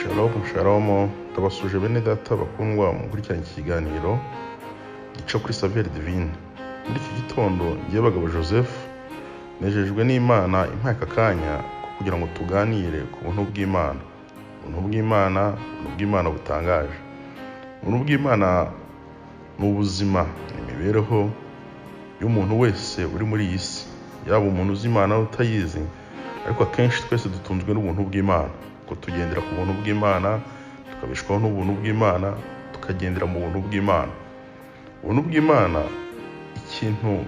Shalom shalom, ndabasuje bene data bakundwa mukurikirana iki kiganiro gica kuri Saveur Divine. Muri iki gitondo ngiye Bagabo Joseph, nejejwe n'Imana impaye aka kanya ko kugira ngo tuganire ku buntu bw'Imana. Ubuntu bw'Imana, ubuntu bw'Imana butangaje. Ubuntu bw'Imana ni ubuzima, ni imibereho y'umuntu wese uri muri iyi si, yaba umuntu uzi Imana utayizi, ariko akenshi twese dutunzwe n'ubuntu bw'Imana, ko tugendera ku buntu bw'Imana, tukabeshwaho n'ubuntu bw'Imana, tukagendera mu buntu bw'Imana. Ubuntu bw'Imana ikintu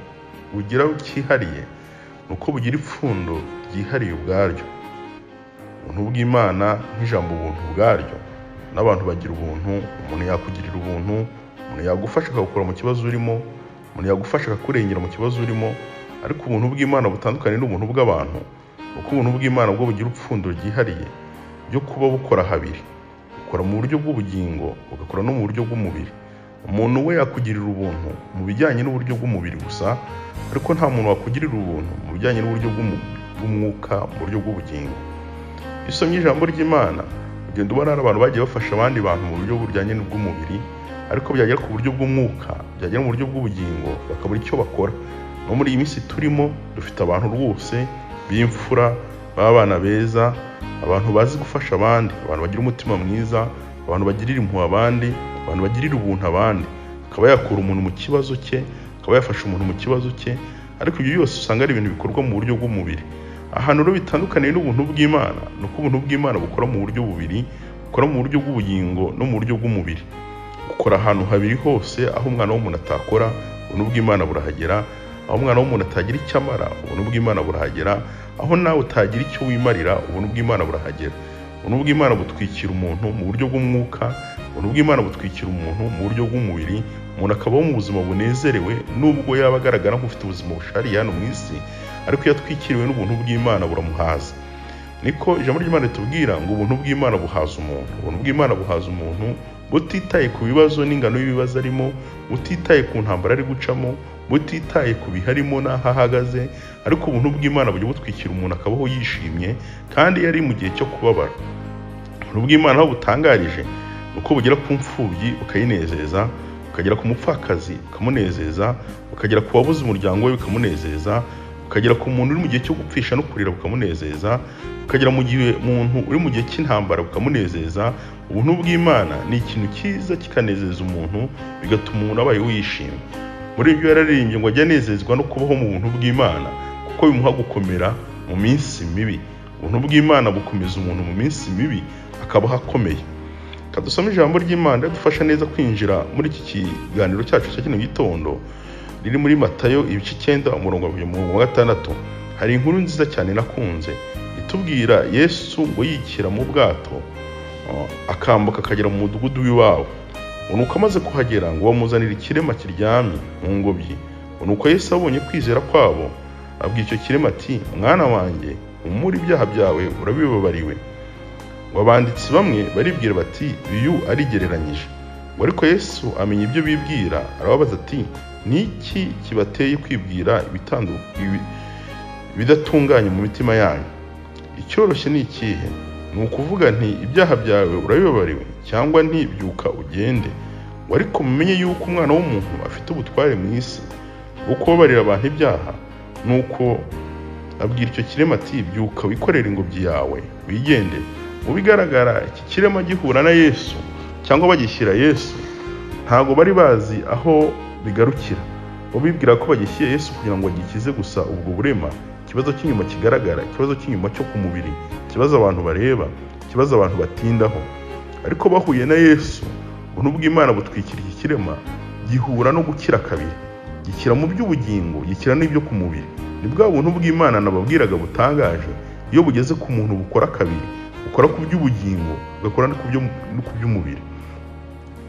bugira cyihariye ni uko bugira ipfundo ryihariye ubwaryo. Ubuntu bw'Imana nk'ijambo ubuntu ubwaryo, n'abantu bagira ubuntu, umuntu yakugirira ubuntu, umuntu yagufasha akagukura mu kibazo urimo, umuntu yagufasha akakurengera mu kibazo urimo, ariko ubuntu bw'Imana butandukanye n'ubuntu bw'abantu, uko ubuntu bw'Imana bwo bugira ipfundo ryihariye ryo kuba bukora habiri, bukora mu buryo bw'ubugingo, bugakora no mu buryo bw'umubiri. Umuntu we yakugirira ubuntu mu bijyanye n'uburyo bw'umubiri gusa, ariko nta muntu wakugirira ubuntu mu bijyanye n'uburyo bw'umwuka, mu buryo bw'ubugingo. Iyo usomye ijambo ry'Imana, ugenda ubona hari abantu bagiye bafasha abandi bantu mu buryo bujyanye n'ubw'umubiri, ariko byagera ku buryo bw'umwuka, byagera mu buryo bw'ubugingo, bakabura icyo bakora. No muri iyi minsi turimo, dufite abantu rwose b'imfura, b'abana beza, abantu bazi gufasha abandi, abantu bagira umutima mwiza, abantu bagirira impuhwe abandi, abantu bagirira ubuntu abandi, akaba yakura umuntu mu kibazo cye, akaba yafasha umuntu mu kibazo cye, ariko ibyo byose usanga ari ibintu bikorwa mu buryo bw'umubiri. Ahantu rero bitandukaniye n'ubuntu bw'Imana, ni uko ubuntu bw'Imana bukora mu buryo bubiri, bukora mu buryo bw'ubugingo no mu buryo bw'umubiri. Bukora ahantu habiri hose aho umwana w'umuntu atakora, ubuntu bw'Imana burahagera, aho umwana w'umuntu atagira icyo amara, ubuntu bw'Imana burahagera, aho nawe utagira icyo wimarira, ubuntu bw'Imana burahagera. Ubuntu bw'Imana butwikira umuntu mu buryo bw'umwuka, ubuntu bw'Imana butwikira umuntu mu buryo bw'umubiri, umuntu akabaho mu buzima bunezerewe nubwo yaba agaragara nk'ufite ubuzima bushariye hano mu isi, ariko iyo atwikiriwe n'ubuntu bw'Imana buramuhaza. Niko ijambo ry'Imana ritubwira ngo ubuntu bw'Imana buhaza umuntu. Ubuntu bw'Imana buhaza umuntu butitaye ku bibazo n'ingano y'ibibazo arimo, butitaye ku ntambara ari gucamo, butitaye ku bihe arimo n'aho ahagaze, ariko ubuntu bw'Imana bujya butwikira umuntu akabaho yishimye kandi iyo ari mu gihe cyo kubabara. Ubuntu bw'Imana aho butangarije ni uko bugera ku mfubyi bukayinezeza, bukagera ku mupfakazi bukamunezeza, bukagera ku wabuze umuryango we bukamunezeza, bukagera ku muntu uri mu gihe cyo gupfisha no kurira bukamunezeza, bukagera mu gihe muntu uri mu gihe cy'intambara bukamunezeza. Ubuntu bw'Imana ni ikintu cyiza kikanezeza umuntu, bigatuma umuntu abayeho yishimye. Muri ibyo yararirimbye ngo ajye anezezwa no kubaho mu buntu bw'Imana, kuko bimuha gukomera mu minsi mibi. Ubuntu bw'Imana bukomeza umuntu mu minsi mibi, akabaho akomeye. Reka dusome ijambo ry'Imana ridufasha neza kwinjira muri iki kiganiro cyacu cya kino gitondo, riri muri Matayo ibice 9 umurongo wa 6. Hari inkuru nziza cyane nakunze itubwira Yesu ngo yikira mu bwato, akambuka akagera mu mudugudu w'iwabo. Nuko amaze kuhagera ngo bamuzanire ikirema kiryamye mu ngobyi. Nuko Yesu abonye kwizera kwabo, abwira icyo kirema ati: mwana wanjye, humura, ibyaha byawe urabibabariwe. Ngo abanditsi bamwe baribwira bati: uyu arigereranyije. Ngo ariko Yesu amenya ibyo bibwira, arababaza ati: ni iki kibateye kwibwira ibidatunganye mu mitima yanyu? Icyoroshye ni ikihe? Ni ukuvuga nti ibyaha byawe urabibabariwe, cyangwa nti byuka ugende? Ngo ariko mumenye yuko umwana w'umuntu afite ubutware mu isi bwo kubabarira abantu ibyaha. Nuko abwira icyo kirema ati: byuka wikorere ingobyi yawe wigende. Mu bigaragara iki kirema gihura na Yesu cyangwa bagishyira Yesu, ntabwo bari bazi aho bigarukira. Bo bibwira ko bagishyira Yesu kugira ngo agikize gusa ubwo burema, ikibazo cy'inyuma kigaragara, ikibazo cy'inyuma cyo ku mubiri, ikibazo abantu bareba, ikibazo abantu batindaho. Ariko bahuye na Yesu, ubuntu bw'Imana butwikira iki kirema, gihura no gukira kabiri. Gikira mu by'ubugingo, gikira n'ibyo ku mubiri. Ni bwa buntu bw'Imana nababwiraga butangaje, iyo bugeze ku muntu bukora kabiri, bukora ku by'ubugingo, bugakora no ku by'umubiri.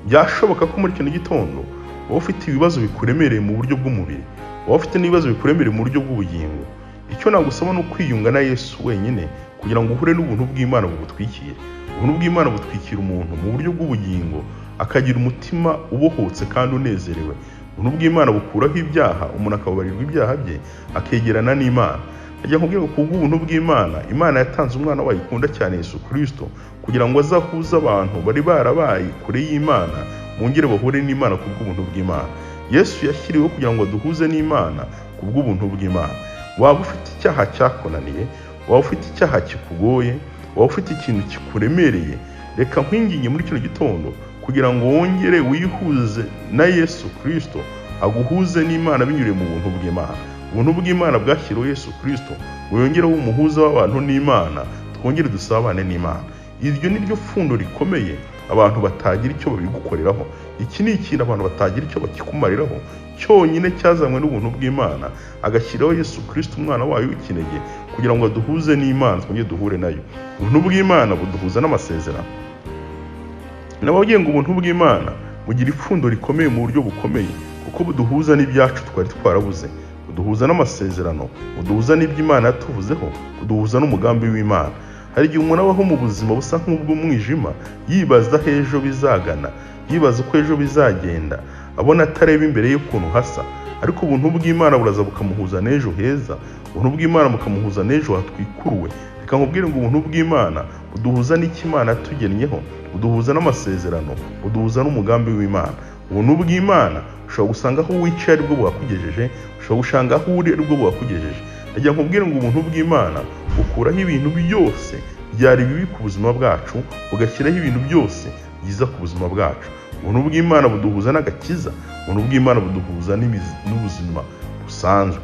Byashoboka ko muri kino gitondo wowe ufite ibibazo bikuremereye mu buryo bw'umubiri, wowe ufite n'ibibazo bikuremereye mu buryo bw'ubugingo. Icyo nagusaba ni ukwiyunga na Yesu wenyine kugira ngo uhure n'ubuntu bw'Imana bugutwikire. Ubuntu bw'Imana butwikira umuntu mu buryo bw'ubugingo, akagira umutima ubohotse kandi unezerewe. Ubuntu bw'Imana bukuraho ibyaha, umuntu akababarirwa ibyaha bye, akegerana n'Imana. Ajya kubwira ngo kubw'ubuntu bw'Imana, Imana yatanze umwana wayo ikunda cyane Yesu Kristo kugira ngo azahuze abantu bari barabaye kure y'Imana, bongere bahure n'Imana kubw'ubuntu bw'Imana. Yesu yashyiriweho kugira ngo aduhuze n'Imana kubw'ubuntu bw'Imana. Waba ufite icyaha cyakunaniye, waba ufite icyaha kikugoye, waba ufite ikintu kikuremereye, reka nkwinginge muri kino gitondo kugira ngo wongere wihuze na Yesu Kristo, aguhuze n'Imana binyuriye mu buntu bw'Imana. Ubuntu bw'Imana bwashyiriweho Yesu Kristo ngo yongereho umuhuza w'abantu n'Imana, twongere dusabane n'Imana. Iryo ni ryo pfundo rikomeye abantu batagira icyo babigukoreraho. Iki ni ikintu abantu batagira icyo bakikumariraho cyonyine, cyazanywe n'ubuntu bw'Imana, agashyiraho Yesu Kristo umwana wayo w'ikinege kugira ngo aduhuze n'Imana, twongere duhure nayo. Ubuntu bw'Imana buduhuza n'amasezerano. Nababwiye ngo ubuntu bw'Imana bugira ipfundo rikomeye mu buryo bukomeye, kuko buduhuza n'ibyacu twari twarabuze, buduhuza n'amasezerano, buduhuza n'ibyo Imana yatuvuzeho, buduhuza n'umugambi w'Imana. Hari igihe umuntu abaho mu buzima busa nk'ubw'umwijima, yibaza aho ejo bizagana, yibaza uko ejo bizagenda, abona atareba imbere y'ukuntu hasa. Ariko ubuntu bw'Imana buraza bukamuhuza n'ejo heza, ubuntu bw'Imana bukamuhuza n'ejo hatwikuruwe. Reka nkubwire ngo ubuntu bw'Imana buduhuza n'icyo Imana yatugennyeho, buduhuza n'amasezerano, buduhuza n'umugambi w'Imana. Ubuntu bw'Imana ushobora gusanga aho wicaye aribwo buhakugejeje, ushobora gusanga aho uri aribwo buhakugejeje. Ndagira nkubwire ngo ubuntu bw'Imana bukuraho ibintu byose byari bibi ku buzima bwacu, bugashyiraho ibintu byose byiza ku buzima bwacu. Ubuntu bw'Imana buduhuza n'agakiza, ubuntu bw'Imana buduhuza n'ubuzima busanzwe.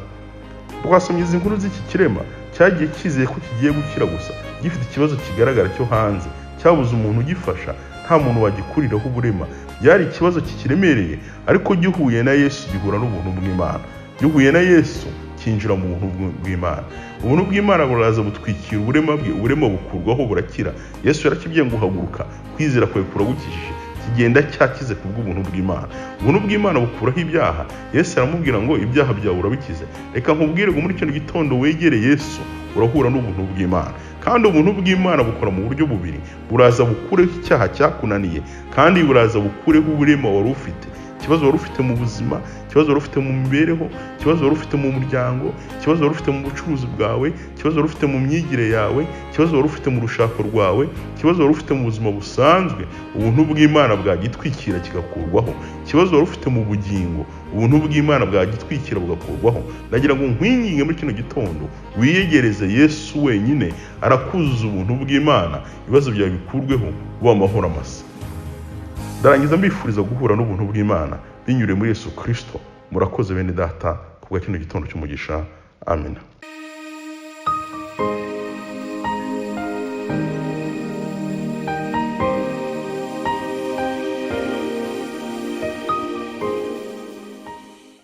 Twasomye izi nkuru z'iki kirema cyagiye cyizeye ko kigiye gukira gusa gifite ikibazo kigaragara cyo hanze, cyabuze umuntu ugifasha, nta muntu wagikuriraho uburema. Byari ikibazo kikiremereye, ariko gihuye na Yesu gihura n'ubuntu bw'Imana. Gihuye na Yesu cyinjira mu buntu bw'Imana. Ubuntu bw'Imana buraza butwikira uburema bwe, uburema bukurwaho burakira. Yesu yarakibwiye ngo haguruka, kwizera kwawe kuragukijije. Kigenda cyakize kubw'ubuntu bw'Imana. Ubuntu bw'Imana bukuraho ibyaha. Yesu aramubwira ngo ibyaha byawe urabikize. Reka nkubwire ngo muri kino gitondo wegere Yesu, urahura n'ubuntu bw'Imana. Kandi ubuntu bw'Imana bukora mu buryo bubiri: buraza bukureho icyaha cyakunaniye, kandi buraza bukureho uburema wari ufite. Ikibazo wari ufite mu buzima, ikibazo wari ufite mu mibereho, ikibazo wari ufite mu muryango, ikibazo wari ufite mu bucuruzi bwawe, ikibazo wari ufite mu myigire yawe, ikibazo wari ufite mu rushako rwawe, ikibazo wari ufite mu buzima busanzwe, ubuntu bw'Imana bwagitwikira kigakurwaho. Ikibazo wari ufite mu bugingo, ubuntu bw'Imana bwagitwikira bugakurwaho. Ndagira ngo nkwinginge muri kino gitondo wiyegereze Yesu wenyine, arakuzuza ubuntu bw'Imana, ibibazo byawe bikurweho, uba amahoro amasa. Ndarangiza mbifuriza guhura n'ubuntu bw'Imana binyuriye muri Yesu Kristo. Murakoze bene data kubwa kino gitondo cy'umugisha. Amina.